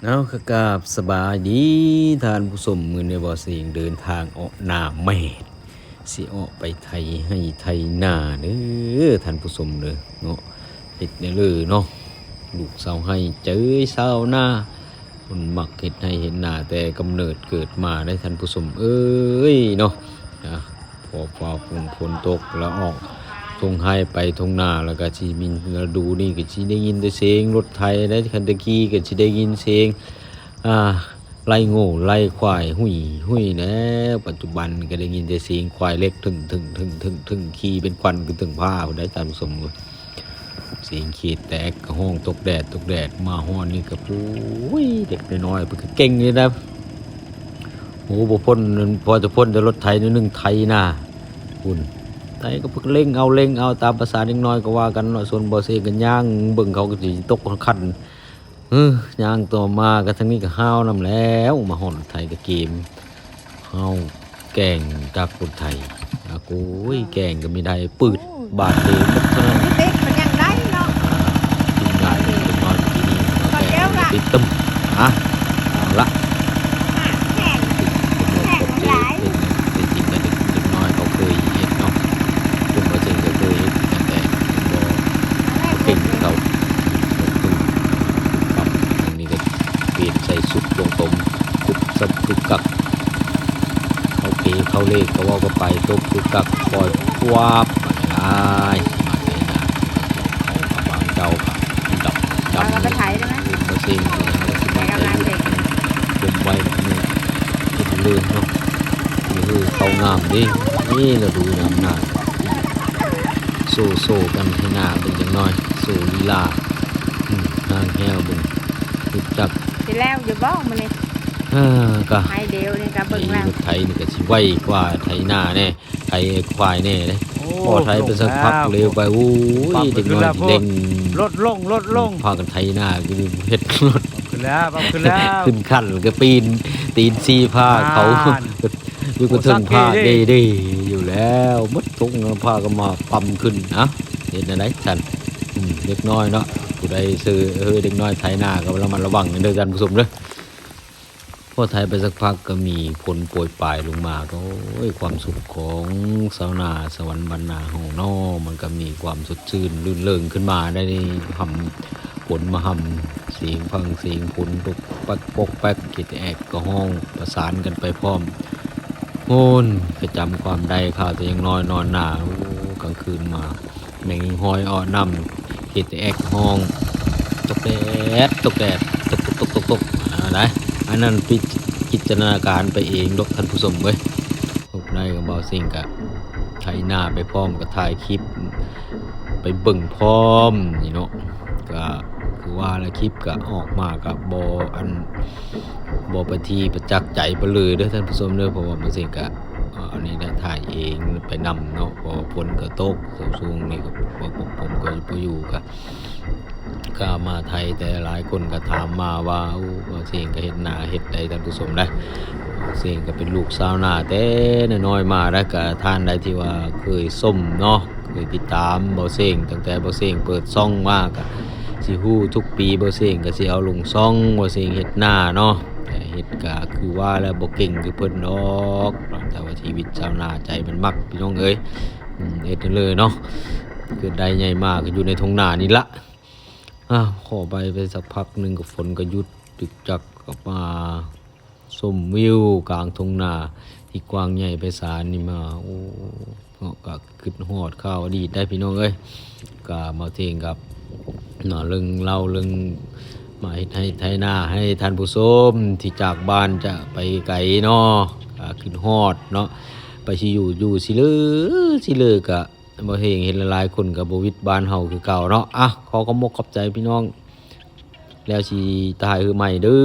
ເອົາ ກະກາບສະບາຍດີທ່ານຜູ້ຊົມ, ມື້ນີ້ບ່າວເຊງເດີນທາງອອກໜ້າແມ່ນ ຊິອອກໄປໄຖໄຮ່ໄຖນາເດີທ່ານຜູ້ຊົມເດີເນາະ. ເຮັດແນວເລີເນາະ ລູກຊາວໄຮ່ເຈີຊາວນາ, ເພິ່ນມັກເຮັດໄຮ່ເຮັດນາແຕ່ກຳເນີດເກີດມາເດ້ທ່ານຜູ້ຊົມເອີຍເນາະ. ພໍຟ້າຝົນ ຝົນຕົກແລ້ວອອກທົ່ງໄຮ່ໄປທົ່ງນາ ແລ້ວກະຊິມີ ລະດູນີ້ກະຊິໄດ້ຍິນແຕ່ສຽງລົດໄຖເດ້, ຄັນແຕ່ກີ້ກະຊິໄດ້ຍິນສຽງ ອ່າ ໄລ່ງົວໄລ່ຄວາຍຫຸຍຫຸຍແລ້ວ, ປັດຈຸບັນກະໄດ້ຍິນແຕ່ສຽງຄວາຍເລັກ ເຖິງໆໆໆ ຂີ່ເປັນຄວັນຂຶ້ນເທິງຟ້າພຸ້ນໃດ໋ທ່ານຜູ້ຊົມ. ສຽງຂີດແຕກກະຮ້ອງຕົກແດດຕົກແດດ, ມາຮອດນີ້ກະ ໂອ້ຍ ເດັກນ້ອຍໆເພິ່ນກະເກັ່ງເດ້ນະ. ໂອ້ ບໍ່ພົ້ນ ພໍຈະພົ້ນແຕ່ລົດໄຖໜ້ອຍໜຶ່ງໄຖນາພຸ້ນ, ໄຖກະເພິ່ນເລັ່ງເອົາເລັ່ງເອົາ ຕາມພາສາເດັກນ້ອຍກະວ່າກັນເນາະ. ສ່ວນບ່າວເຊງກະຍ່າງເບິ່ງເຂົາກະຊິຕົກຄັນ ເອີ ຍ່າງຕໍ່ມາກະທາງນີ້ກະຫ້າວນຳແລ້ວ, ມາຮອດລົດໄຖກະເກມ ເຮົາແກ່ງຈາກຄົນໄທ ອາໂກຍ ແກ່ງກະມີໄດ້ ປືດ ບາດເດໝົດເທົ່ານັ້ນ. ຕິດຕິດມັນຍັງໄດ້ເນາະ ອ່າ ທີມງານເດັກນ້ອຍທີ່ນີ້ ແກ່ງຕິດຕຶ້ມ ອ່ະ ເອົາລະ ແຂ່ງ ເປັນ ເປັນ ເປັນ ເປັນຈິງນະ ເດັກ ເດັກນ້ອຍເຂົາເຄີຍເຮັດເນາະ, ເພິ່ນວ່າເຊິ່ງກະເຄີຍເຮັດ ແຕ່ບໍ່ ບໍ່ເກັ່ງຄືເຂົາ. ປັບ ອັນນີ້ກະ ປ່ຽນໃສ່ຊຸດລົງຕົມ ກຸບຊັບກຶກກັກ ເຂົ້າເກເຂົ້າເລກ ກະເວົ້າກັນໄປ ຕົບກຶກກັກ ປ່ອຍ ປວາບ ໄປຫຼາຍ ມາໄຖນາ ເຂົ້າກະບາງເຈົ້າກະດຳ ດຳ ເອົາໄປໄຖໄດ້ໄໝ? ເປັນເປີເຊັນ ເຮົາກະຊິມາໄຖ ຄວາມໄວແບບນີ້ ເຮັດເລີຍເນາະ. ເອີ ເຂົ້າງາມເດ້ ນີ້ລະດູຍາມໜ້າ ໂຊ ໂຊການໄຖນາເບິ່ງຈັກໜ້ອຍ ໂຊລີລາ ອືມ ນາງແຮວເບິ່ງ ຮູ້ຈັກ ຊິແລ້ວຢູ່ບໍ່ມື້ນີ້? ເອີ ກະ ໄຖດຽວນີ້ກະເບິ່ງແລ້ວ ໄຖນີ້ກະຊິໄວກວ່າໄຖນາແດ່ ໄຖຄວາຍແດ່ເດ້. ໂອ້ ພໍໄຖໄປສັກພັກ ເລວໄປ ໂອ້ຍ ເດັກນ້ອຍຊິເລັ່ງ ລົດລົງ ລົດລົງ ພາກັນໄຖນາ ຄືເຮັດລົດ ຂຶ້ນແລ້ວ ຂຶ້ນແລ້ວ ຂຶ້ນຄັນກະປີນ ຕີນຊີ້ພ້າເຂົາ ຢູ່ກະເທິງພ້າເດໆຢູ່ແລ້ວ ໝົດຕົງ ພາກັນມາປ້ຳຂຶ້ນ. ເອົ້າ ເຮັດແນວໃດຊັ້ນ ອືມ ເດັກນ້ອຍເນາະ ຜູ້ໃດເຊີ ເອີ ເດັກນ້ອຍໄຖນາກະລະມັດລະວັງເດີທ່ານຜູ້ຊົມເດີ. ພໍໄຖໄປສັກພັກກະມີຝົນໂປຍປາຍລົງມາ ກະ ໂອ້ຍ ຄວາມສຸກຂອງຊາວນາສະຫວັນບ້ານນາເຮົາເນາະ ມັນກະມີຄວາມສົດຊື່ນລື່ນເລີງຂຶ້ນມາ ໄດ້ຫຳຝົນມາຫຳ ສຽງຟັງສຽງຝົນປົກແປັກປົກແປັກ ກິດແອກກະຮ້ອງປະສານກັນໄປພ້ອມ ໂອ້ຍ ກະຈຳຄວາມໄດ້ ຄາວແຕ່ຍັງນ້ອຍນອນໜ້າ ໂອ້ ກາງຄືນມາ ແມງຫິ້ງຫ້ອຍເອາະນ້ຳ ເຮັດແອກຮ້ອງ ຕົກແດດ ຕົກແດດ ຕົກ ຕົກ ຕົກ ຕົກ ຕົກ ອັນນັ້ນ ອັນນັ້ນພິ ພິຈາລະນາການໄປເອງດອກທ່ານຜູ້ຊົມເອີຍ. ໄດ້ກະ ບ່າວເຊັງກະໄຖນາໄປພ້ອມ ກະຖ່າຍຄລິບໄປເບິ່ງພ້ອມນີ້ເນາະ ກະຄືວ່າລະ ຄລິບກະອອກມາກະບໍ່ ອັນ ບໍ່ປະທີປະຈັກໃຈປານເລີຍເດີທ່ານຜູ້ຊົມເດີ ເພາະວ່າບ່າວເຊັງກະ ອັນນີ້ໄດ້ຖ່າຍເອງໄປນຳເນາະ ເພາະວ່າຝົນກະຕົກ ຊ່ວງນີ້ກະ ພວກ ພວກຜົມກະບໍ່ຢູ່ ກະ ກະມາໄຖ ແຕ່ຫຼາຍຄົນກະຖາມມາວ່າ ໂອ້ ບ່າວເຊັງກະເຮັດນາເຮັດໄດ໋ທ່ານຜູ້ຊົມໄດ໋ ບ່າວເຊັງກະເປັນລູກຊາວນາແຕ່ນ້ອຍໆມາໄດ໋ ກະທ່ານໃດທີ່ວ່າເຄີຍຊົມເນາະ ເຄີຍຕິດຕາມບ່າວເຊັງ ຕັ້ງແຕ່ບ່າວເຊັງເປີດຊ່ອງມາ ກະຊິຮູ້ທຸກປີ ບ່າວເຊັງກະຊິເອົາລົງຊ່ອງ ບ່າວເຊັງເຮັດນາເນາະ ແຕ່ເຮັດກະຄືວ່າແຫຼະ ບໍ່ເກັ່ງຄືເພິ່ນດອກ ແຕ່ວ່າຊີວິດຊາວນາໃຈມັນມັກພີ່ນ້ອງເອີຍ. ອືມ ເຮັດແນວເລີເນາະ ເກີດໄດ້ໃຫຍ່ມາກະຢູ່ໃນທົ່ງນານີ້ລະ. ອ້າວ ຂໍໄປ ໄປສັກພັກໜຶ່ງກະຝົນກະຢຸດ ຈຶກຈັກ ກະມາ ຊົມວິວກາງທົ່ງນາທີ່ກວ້າງໃຫຍ່ໄພສານນີ້ມາ ໂອ້ ເນາະ ກະຄຶດຮອດຄາວອະດີດໄດ໋ພີ່ນ້ອງເອີຍ. ກະມາເຖິງກັບເນາະ ເລື່ອງເລົ່າເລື່ອງມາເຮັດໄຮ່ໄຖນາໃຫ້ທ່ານຜູ້ຊົມທີ່ຈາກບ້ານຈະໄປໄກເນາະ ກະຄຶດຮອດເນາະ ໄປຊິຢູ່ ຢູ່ຊິເລີ ຊິເລີ ກະ ບໍ່ເຫັນ ເຫັນຫຼາຍໆຄົນກະບໍ່ວິດບ້ານເຮົາຄືເກົ່າເນາະ. ອ່ະ ຂໍຂອບອົກຂອບໃຈພີ່ນ້ອງ ແລ້ວຊິຖ່າຍຄືໃໝ່ເດີ